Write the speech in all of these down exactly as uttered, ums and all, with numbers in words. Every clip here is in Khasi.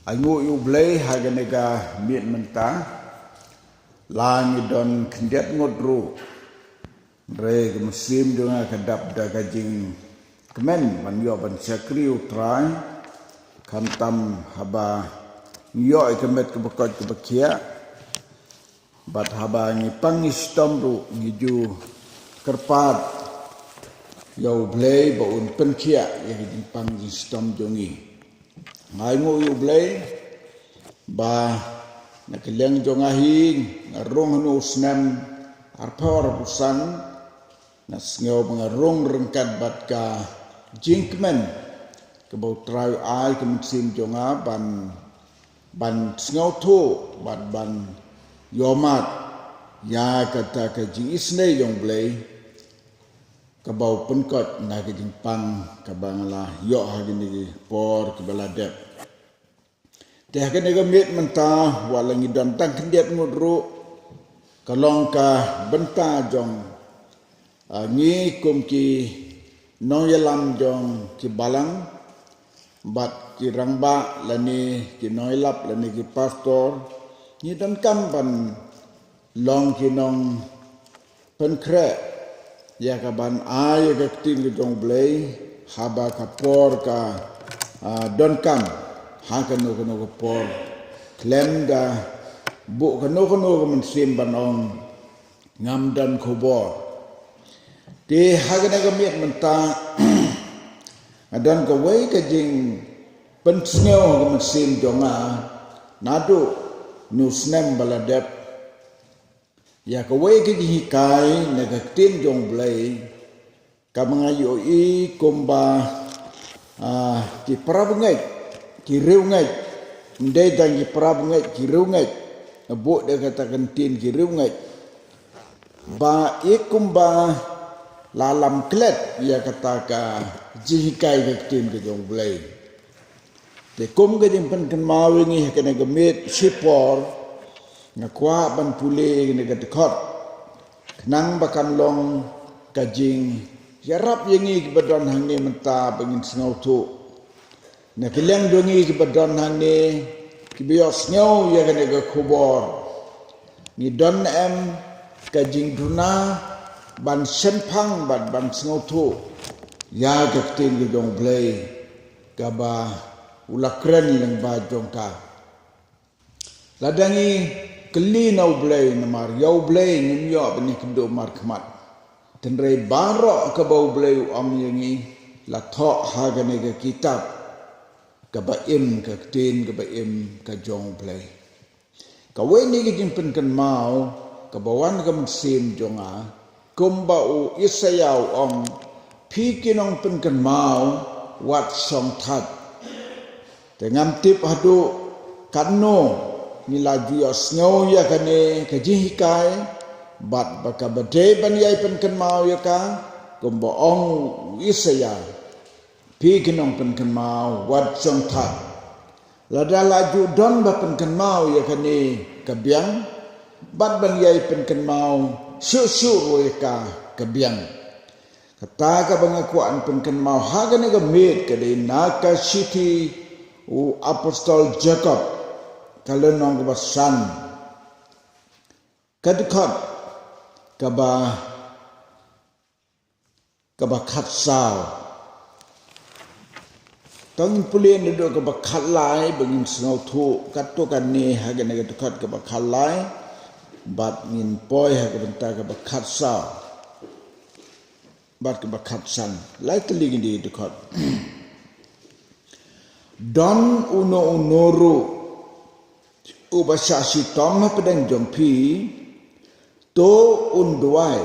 Ai nguh ïa U Blei ha kane ka miet mynta. La ngi don khyndiat ngut ruh. Hynrei ka mynsiem jong nga ka dap da ka jingkmen ban ïoh ban shakri U Trai. Khamtam haba ngi ïoh ïa ka met kaba koit kaba khiah. Bad haba ngi pang ngi shitom ruh ngi ju kyrpad ïa U Blei ba un pynkhiah ïa ka jingpang jingshitom jong ngi. Nga ai nguh ïa U Blei ba na ka liang jong nga hi nga rung ha une u snem arphew arphew san, nga sngew ba nga rung ryngkat bad ka jingkmen kaba U Trai u ai ka mynsiem jong nga ban ban sngewthuh bad ban ïohmad ïa kata ka jingisynei jong U Blei kaba u pynkoit na ka jingpang kaba nga la ïoh ha kine ki por kiba la dep. Te ha kane ka miet mynta wat la ngi don tang khyndiat ngut ruh, ka long ka bynta jong, ah, ngi kum ki nongïalam jong ki balang bad ki rangbah lane ki nongïalap lane ki pastor, ngi donkam ban long ki nongpynkhreh ïa ka ban ai ïa ka ktien ka jong U Blei haba ka por ka, ah, donkam ha kano kano ka por. Khlem da buh kano kano ka mynsiem ban ong ngam don khubor. Te ha kane ka miet mynta nga don kawei ka jingpynsngew ha ka mynsiem jong nga naduh une u snem ba la dep. Ïa kawei ka jinghikai na ka ktien jong U Blei kaba nga ïohi kumba, ah, ki parabangeit, ki riewngeit, ym dei tang ki parabangeit, ki riewngeit, nga buh da kata ka ktien ki riewngeit. Ba i kumba la lam klet ïa kata ka jinghikai ka ktien ka jong U Blei. Te kum ka jingpynkynmaw ïa ngi ha kane ka miet shipor, nga kwah ban pule ïa kane ka dkhot. Khnang ba kan long ka jingïarap ïa ngi kiba don hangne mynta ba ngin sngewthuh. Na ka liang jong ngi kiba don hangne kiba ïohsngew ïa kane ka khubor, ngi don em ka jingduna ban shemphang bad ban sngewthuh ïa ka ktien ka jong U Blei kaba u la kren lyngba jong ka. Lada ngi kylli na U Blei namar ïa U Blei ngim ïoh ban ïakynduh markhmat. Hynrei baroh kaba U Blei u ong ïa ngi la thoh ha kane ka kitab kaba im, ka ktien kaba im ka jong U Blei. Kawei na ki jingpynkynmaw kaba wan ha ka mynsiem jong nga, kumba u Isaïah u ong, phi ki nongpynkynmaw, wat shong thait. Te ngam tip haduh katno ngi la ju ïohsngew ïa kane ka jinghikai, bad ba kaba dei ban ïai pynkynmaw ïa ka, kumba ong u Isaïah, phi ki nongpynkynmaw, wat shong thait. Lada la ju don ba pynkynmaw ïa kane ka biang, bad ban ïai pynkynmaw shuh shuh ruh ïa ka ka biang. Kata kaba nga kwah ban pynkynmaw ha kane ka miet ka dei na ka shithi u apostol Jakob, ka lynnong kaba san, ka dkhot kaba kaba khatsaw. To ngin pule naduh kaba khatlai ba ngin sngewthuh katto katne ha kane ka dkhot kaba khatlai, bad ngin poi ha ka bynta kaba khatsaw bad kaba khatsan. Lai tylli kine ki dkhot. Don uno uno ruh uba shah shitom hapdeng jong phi, to un duwai.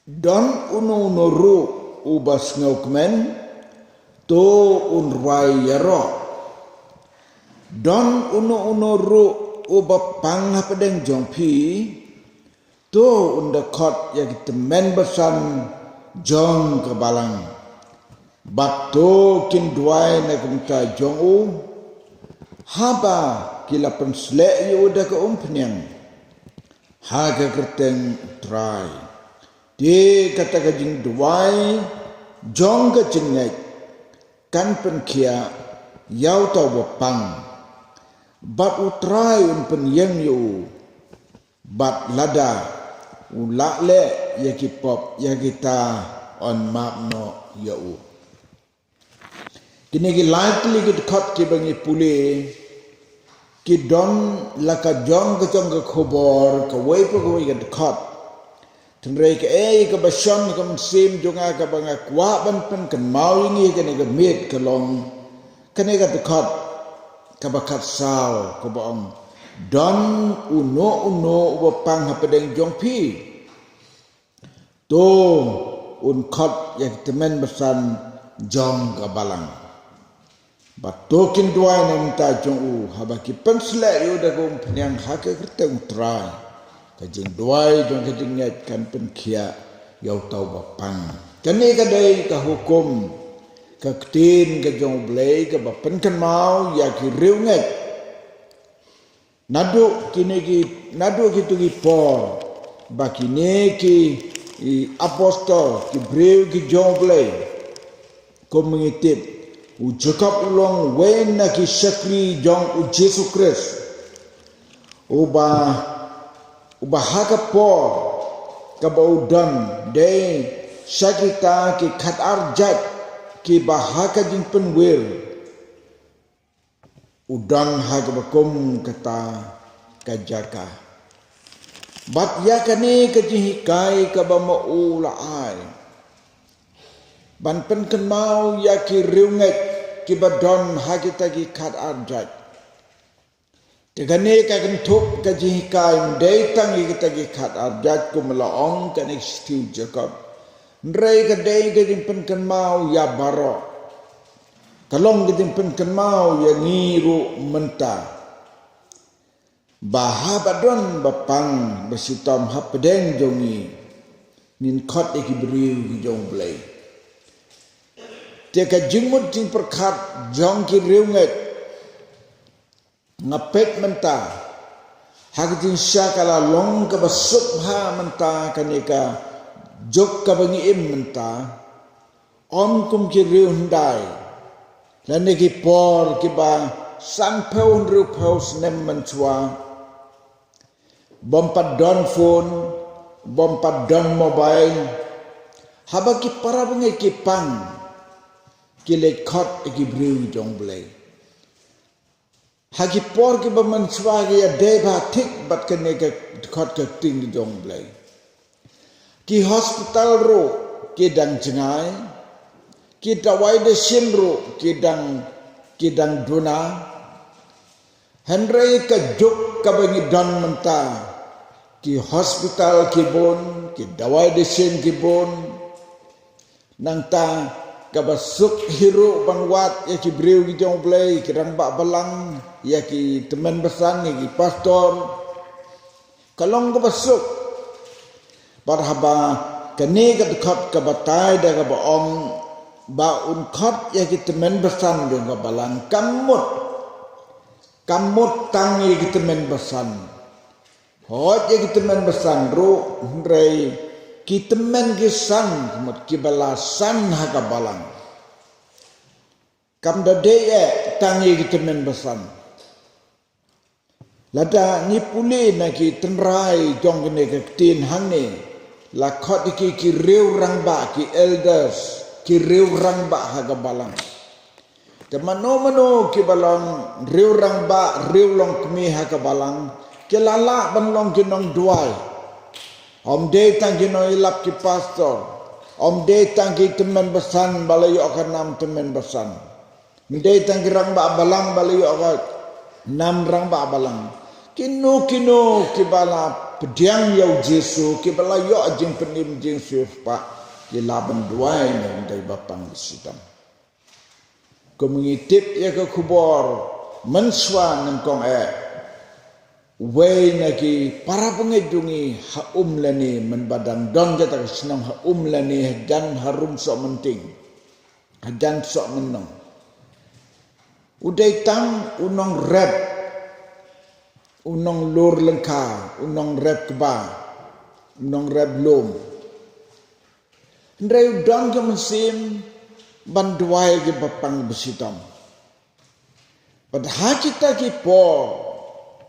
Don uno uno ruh uba sngewkmen, to un rwai ïaroh. Don uno uno ruh uba pang hapdeng jong phi, to un da khot ïa ki tymmen basan jong ka balang. Bad to kin duwai na ka bynta jong u, haba ki la pynsleh ïa u da ka umphniang ha ka kyrteng U Trai. Te kata ka jingduwai jong ka jingngeit kan pynkhiah ïa uta uba pang, bad U Trai un pynïeng ïa u, bad lada u lah leh ïa ki pop ïa kita, yn map noh ïa u. Kine ki lai tylli ki dkhot kiba ngi pule ki don la ka jong ka jong ka khubor kawei pa kawei ka dkhot. Hynrei kaei kaba shon ha ka mynsiem jong nga kaba nga kwah ban pynkynmaw ïa ngi ha kane ka miet ka long kane ka dkhot kaba khatsaw kaba ong, don uno uno uba pang hapdeng jong phi, to un khot ïa ki tymmen basan jong ka balang, bad to kin duwai na ka bynta jong u, haba ki pynsleh ïa u da ka umphniang ha ka kyrteng U Trai. Ka jingduwai jong ka jingngeit kan pynkhiah ïa uta uba pang. Kane ka dei ka hukum, ka ktien ka jong U Blei kaba pynkynmaw ïa ki riewngeit. Naduh kine ki, naduh kito ki por ba kine ki, i, apostol, ki briew ki jong U Blei, kum ngi tip, u Jakob u long uwei na ki shakri jong U Jisu Khrist, uba, uba ha ka por kaba u don dei sha kita ki khatar jait kiba ha ka jingpynwir u don ha kaba kum kata ka jaka. Bad ïa kane ka jinghikai kaba ma u la ai ban pynkynmaw ïa ki riewngeit kiba don ha kita ki khatar jait. Te kane ka kynthup ka jinghikai ym dei tang ïa kita ki khatar jait kum la ong kane ka shithi u Jakob. Hynrei ka dei ka jingpynkynmaw ïa baroh. Ka long ka jingpynkynmaw ïa ngi ruh mynta, ba haba don ba pang ba shitom hapdeng jong ngi, ngin khot ïa ki briew ki jong U Blei. Te ka jingmut jingpyrkhat jong ki riewngeit, nga peit mynta ha ka jingshisha ka la long kaba suk bha mynta kane ka juk kaba ngi im mynta, ym kum ki riew hyndai lane ki por kiba sanphew hynriewphew snem mynshuwa. Bym pat don phone, bym pat don mobile. Haba ki para bangeit ki pang, ki leit khot ïa ki briew jong U Blei. Ha ki por kiba mynshuwa ki ïadei bha thik bad kane ka khot ka ktien ka jong U Blei. Ki hospital ruh ki dang jngai, ki dawai dashin ruh ki dang, ki dang duna. Hynrei ka juk kaba ngi don mynta, ki hospital ki bun, ki dawai dashin ki bun. Nangta kaba suk hi ruh ban wad ïa ki briew ki jong U Blei, ki rangbah balang, ïa ki tymmen basan, ïa ki pastor. Ka long kaba suk. Bad haba kane ka dkhot ka batai da kaba ong ba un khot ïa ki tymmen basan jong ka balang, kam mut, kam mut tang ïa ki tymmen basan. Hooid ïa ki tymmen basan ruh, hynrei ki tymmen ki san, ka mut kiba la san ha ka balang. Kam da dei eh tang ïa ki tymmen basan. Lada ngi pule na ki tynrai jong kane ka ktien hangne, la khot ïa ki ki riew rangbah, ki elders, ki riew rangbah ha ka balang. Te mano mano kiba long riew rangbah, riew longkmie ha ka balang, ki la lah ban long ki nongduwai. Ym dei tang ki nongïalap ki pastor, ym dei tang ki tymmen basan ba la ïoh ka nam tymmen basan. Ym dei tang ki rangbah balang ba la ïoh ka nam rangbah balang. Kino kino kiba la pdiang ïa U Jisu, kiba la ïoh jingpynim jingsiewspah, ki lah ban duwai na u ba pang ba shitom. Kum ngi tip ïa ka khubor mynshuwa nyngkong eh, uwei na ki para bangeit jong ngi ha Umlani, mynba dang don kata ka shnong ha Umlani, hajan harum Sohmynting, hajan Sohmynong. U dei tang u nongrep, u nonglur lyngkha, u nongrep kba, u nongrep lum. Hynrei u don ka mynsiem ban duwai ïa ki ba pang ba shitom. Bad ha kita ki por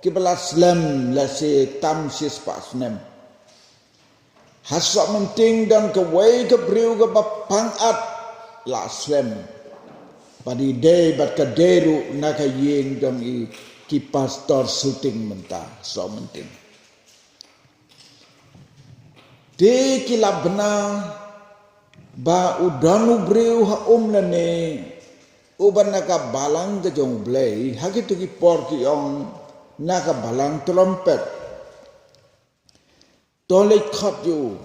kiba la slem, la shi tam shispah snem, ha Sohmynting don kawei ka briew kaba pang at la slem. Bad i dei bad ka dei ruh na ka ïing jong i ki pastor shooting mynta Sohmynting. Te ki la bna ba u don u briew ha um lane uba na ka balang ka jong u Blei, ha kito ki por ki ong na ka balang trumpet. To leit khot ïa u.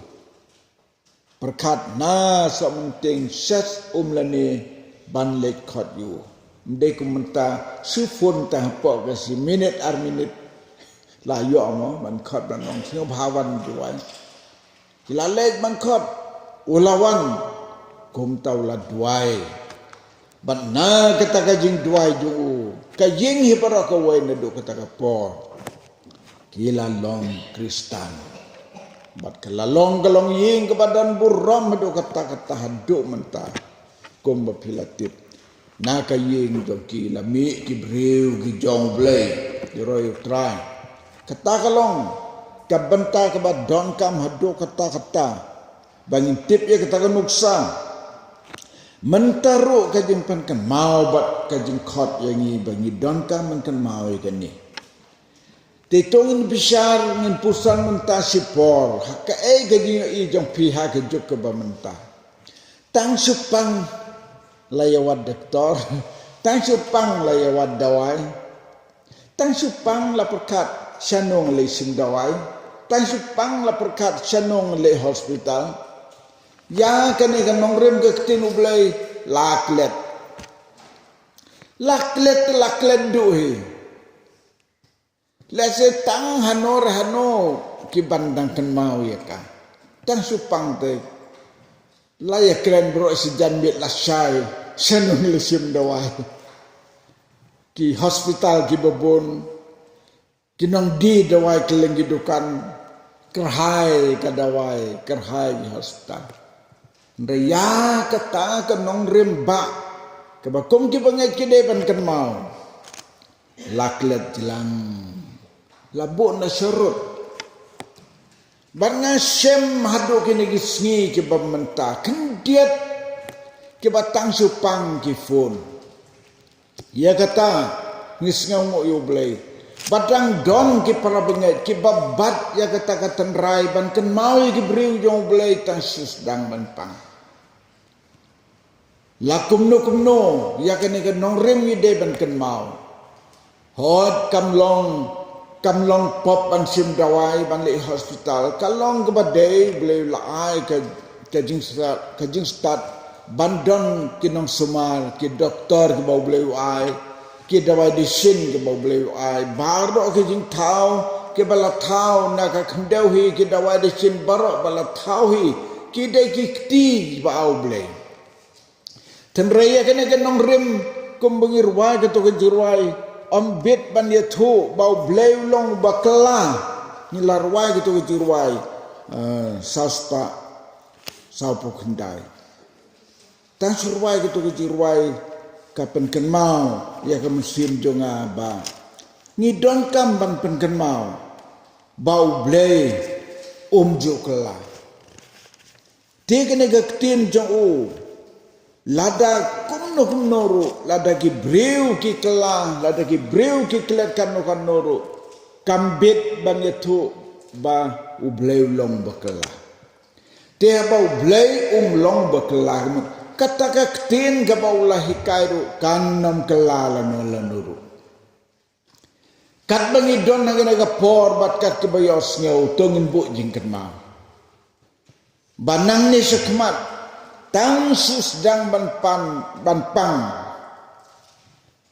Pyrkhat na Sohmynting shet um lane ban leit khot ïa u. Ym dei kum mynta, shu phone tang hapoh ka shi minit ar minit la ïoh mo ban khot ban ong sngewbha wan duwai. Ki la leit ban khot, u la wan, kumta u la duwai. Bad na kata ka jingduwai jong u, ka ïing hi baroh kawei naduh kata ka por ki la long Khristan. Bad ka la long ka longïing kaba don burom haduh kata kata haduh mynta. Kumba phi la tip, na ka ïing jong ki la mih ki briew ki jong u Blei, ki roi u Trai. Kata ka long ka bynta kaba donkam haduh kata kata ba ngin tip ïa kata ka nuksa. Mynta ruh ka jingpynkynmaw bad ka jingkhot ïa ngi ba ngi donkam ban kynmaw ïa kane. Te to ngin bishar, ngin pyrshang mynta shipor ha kaei ka jingïohi jong phi ha ka juk kaba mynta. Tang shu pang la ïa wad doktor, tang shu pang la ïa wad dawai. Tang shu pang la pyrkhat shano ngi leit shim dawai. Tang shu pang la pyrkhat shano ngi leit hospital. Ïa kane ka nongrim ka ktien u Blei la klet. La klet, la klet duh hi. Lehse tang hano re hano ki ban dang kynmaw ïa ka. Tang shu pang te la ïa kren baroh shi janmiet la shai shano ngi leit shim dawai. Ki hospital kiba bun ki nongdie dawai kylleng ki dukan, kyrhai ka dawai, kyrhai ki hospital. Hynrei ïa kata ka nongrim bah kaba kum kiba ngeit ki dei ban kynmaw, la klet jlang, la buh na sharud. Bad nga shem haduh kine ki sngi kiba mynta, khyndiat kiba tang shu pang ki phone. Ïa kata ngi sngewnguh ïa u Blei ba dang don ki para bangeit kiba bat ïa kata ka tynrai ban kynmaw ïa ki briew jong u Blei tang shu sdang ban pang. La kumno kumno ïa kane ka nongrim ngi dei ban kynmaw. Hooid, kam long, kam long pop ban shim dawai, ban leit hospital. Ka long kaba dei, u Blei u la ai ka, ka jingstad, ka jingstad ban don ki nongsumar, ki doktor kiba u Blei u ai, ki dawai dashin kiba u Blei u ai. Baroh ki jingthaw kiba la thaw na ka khyndew hi, ki dawai dashin baroh ba la thaw hi, ki dei ki kti ba u Blei. Hynrei ïa kane ka nongrim, kumba ngi rwai kato ka jingrwai, ym bit ban ïathuh ba u Blei u long uba kylla. Ngi la rwai kato ka jingrwai, eh, saw spah, saw phew khyndai. Tang shu rwai kato ka jingrwai ka pynkynmaw ïa ka mynsiem jong nga ba ngi donkam ban pynkynmaw ba u Blei um ju kylla. Te kane ka ktien jong u, lada kumno kumno ruh, lada ki briew ki kylla, lada ki briew ki klet kano kano ruh, kam bit ban ïathuh ba u Blei u long ba kylla. Te haba u Blei um long ba kylla, kata ka ktien kaba u la hikai ruh kan ym kylla lano lano ruh. Katba ngi don ha kane ka por bad kat kiba ïohsngew, to ngin buh jingkynmaw ba nangne shakhmat tang shu sdang ban pan, ban pang,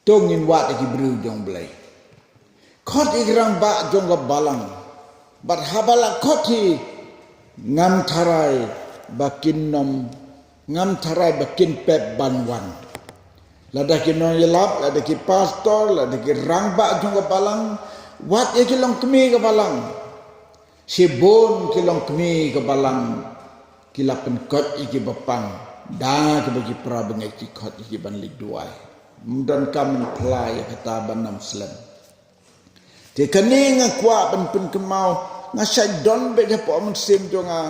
to ngin wad ïa ki briew jong u Blei. Khot ïa ki rangbah jong ka balang. Bad haba la khot hi, ngam tharai ba kin ym, ngam tharai ba kin pep ban wan. Lada ki nongïalap, lada ki pastor, lada ki rangbah jong ka balang, wat ïa ki longkmie ka balang. Shibun ki longkmie ka balang ki la pynkut ïa ki ba pang da kiba ki para bangeit ki khot ïa ki ban leit duwai. Ym donkam ban phla ïa kata ban ym slem. Te kane nga kwah ban pynkynmaw, nga shait don beit hapoh mynsiem jong nga,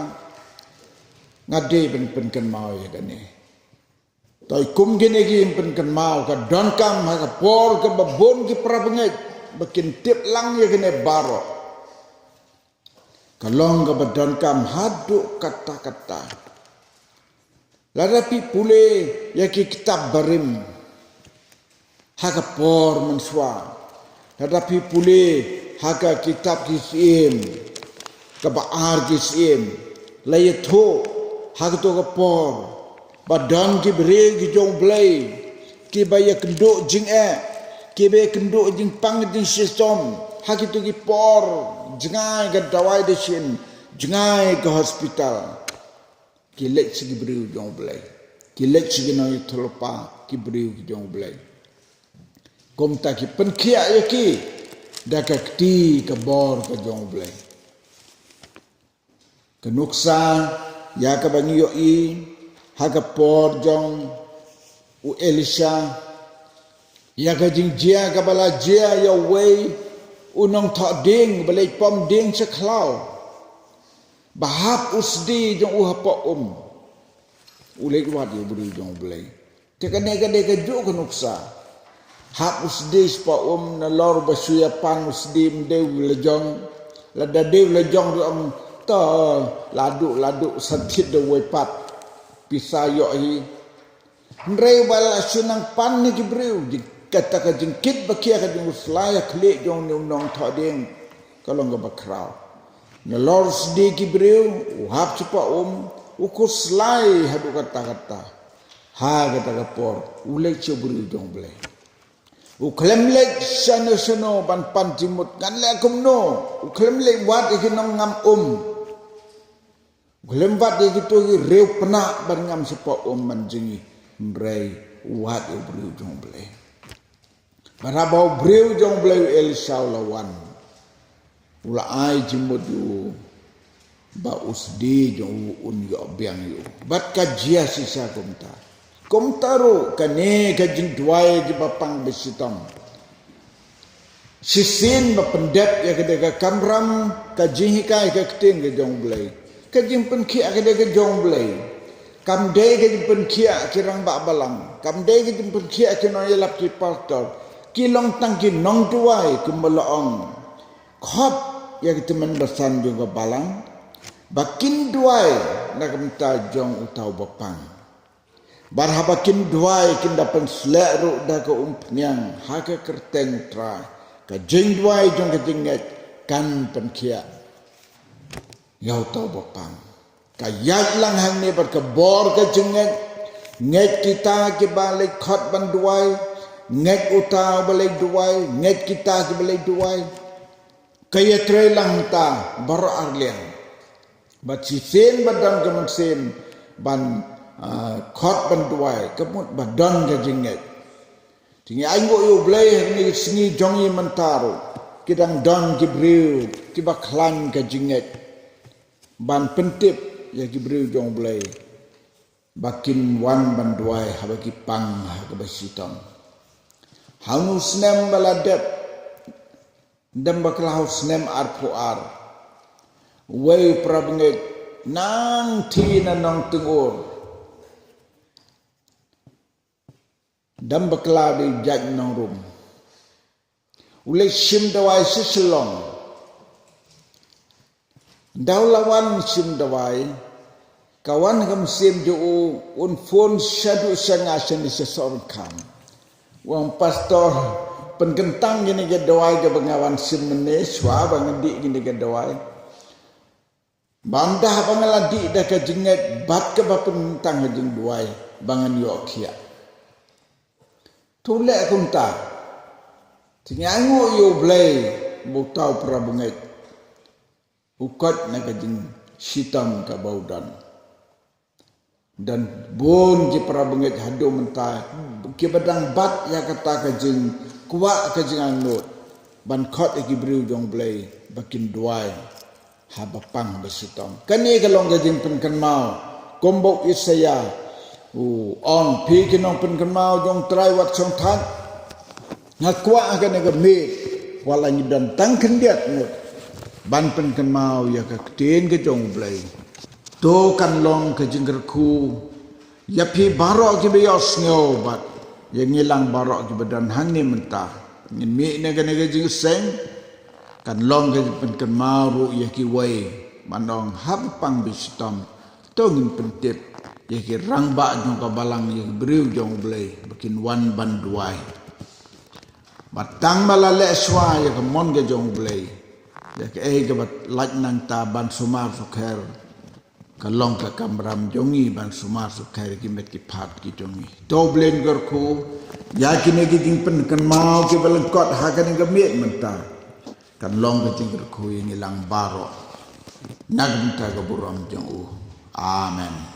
nga dei ban pynkynmaw ïa kane. Te kum kine ki pynkynmaw ka donkam ha ka por kaba bun ki para bangeit ba kin tip lang ïa kine baroh. Ka long kaba donkam haduh katta katta. Lada phi pule ïa ki kitab barim ha ka por mynshuwa, lada phi pule ha ka kitab Ki Syiem kaba ar Ki Syiem, la ïathuh ha kato ka por ba don ki briew ki jong U Blei kiba ïakynduh jingeh, kiba ïakynduh jingpang jingshitom ha kito ki por jngai ka dawai dashin, jngai ka hospital. Ki leit sha ki briew jong U Blei, ki leit sha ki nongïathuhlypa, ki briew ki jong U Blei. Kumta ki pynkhiah ïa ki da ka kti ka bor ka jong U Blei. Ka nuksa ïa kaba ngi ïohi ha ka por jong u Elisha, ïa ka jingjia kaba la jia ïa uwei u nongthoh dieng ba leit pom dieng sha khlaw, ba hap u sdi jong u hapoh um. U leit wad ïa u briew jong U Blei. Te kane ka dei kajuh ka nuksa. Hap u sdi shapoh um, nalor ba shu ïa pan u sdi, ym dei u la jong. Lada dei u la jong ruh ym, to, la duh la duh, sa thied da uwei pat. Pisa ïoh hi. Hynrei ba la shu nang pan ne ki briew, kata ka jingkit ba khia ka jong u sla ïa khlieh jong une u nongthoh dieng ka long kaba khraw. Nalor sdi ki briew, u hap shapoh um, u khuslai haduh katta katta. Ha kata ka por u leit sha u briew jong U Blei. U khlem leit shano shano ban pan jingmut, ngan leh kumno. U khlem leit wad ïa ki nongngam um. U khlem wad ïa kito ki riewpnah ban ngam shapoh um ban jngi. Hynrei u wad ïa u briew jong U Blei. Bad haba u briew jong U Blei u Elisha u la wan, u la ai jingmut ïa u ba u sdi jong u un ïoh biang ïa u. Bad ka jia shisha kumta. Kumta ruh kane ka jingduwai jong ba pang ba shitom. Shisien ba pyndep ïa ka dei ka kamram ka jinghikai ka ktien ka jong U Blei. Ka jingpynkhiah ka dei ka jong U Blei. Kam dei ka jingpynkhiah ki rangbah balang. Kam dei ka jingpynkhiah ki nongïalap ki pastor. Ki long tang ki nongduwai kumba la ong. Khot ïa ki tymmen basan jong ka balang ba kin duwai na ka bynta jong uta uba pang. Bad haba kin duwai kin da pynsleh ruh da ka umphniang ha ka kyrteng U Trai. Ka jingduwai jong ka jingngeit kan pynkhiah ïa uta uba pang. Ka ïaid lang hangne bad ka bor ka jingngeit. Ngeit kita kiba leit khot ban duwai, ngeit uta uba leit duwai, ngeit kita kiba leit duwai. Ka ïatrei lang hangta baroh arliang. Bad shisien ba don ka mynsiem ban, ah, khot ban duwai, ka mut ba don ka jingngeit. Te ngi ainguh ïa U Blei ha kine ki sngi jong ngi mynta ruh, ki dang don ki briew kiba khlaiñ ka jingngeit ban pyntip ïa ki briew jong U Blei ba kin wan ban duwai haba ki pang ha kaba shitom. Ha une u snem ba la dep, ym dei bakla, ha u snem arphew ar, uwei u para bangeit nangthie na Nongtyngur. Ym dei bakla, dei jait Nongrum. U leit shim dawai sha Shillong. Haba u la wan shim dawai, ka wan ka mynsiem jong u, un phone shaduh sha nga shane sha Sohryngkham. U ong, Pastor, pynkyntang kine ki dawai kiba nga wan shim mynne, shuwa ba nga dih kine ki dawai. Bad ynda ba nga la dih da ka jingngeit bad kaba pynkyntang ka jingduwai ba ngan ïoh khiah. To leh kumta. Te ngi ainguh ïa U Blei ba uta u para bangeit u koit na ka jingshitom kaba u don. Don bun ki para bangeit haduh mynta kiba dang bat ïa kata ka jingkwah, ka jingangnud ban khot ïa ki briew jong U Blei ba kin duwai haba pang haba shitom. Kane ka long ka jingpynkynmaw kumba u Isaïah U ong, phi ki nongpynkynmaw jong Trai Wat Shongthait, nga kwah ha kane ka miet wat la ngi don tang khyndiat ngut ban pynkynmaw ïa ka ktien ka jong U Blei. To kan long ka jingkyrkhu ïa phi baroh kiba ïohsngew bad ïa ngi lang baroh kiba don hangne mynta. Ngin mih na kane ka jingïaseng, kan long ka jingpynkynmaw ruh ïa kiwei ban ong, haba pang bad shitom, to ngin pyntip ïa ki rangbah jong ka balang, ïa ki briew jong U Blei ba kin wan ban duwai. Bad tang ba la leh shuwa ïa ka mon ka jong U Blei, ïa kaei kaba lait nangta ban sumar sukher, ka long ka kamram jong ngi ban sumar sukher ïa ki met ki phad ki jong ngi. To U Blei un kyrkhu ïa kine ki jingpynkynmaw kiba lyngkot ha kane ka miet mynta. Kan long ka jingkyrkhu ïa ngi lang baroh, na ka bynta ka burom jong U. Amen.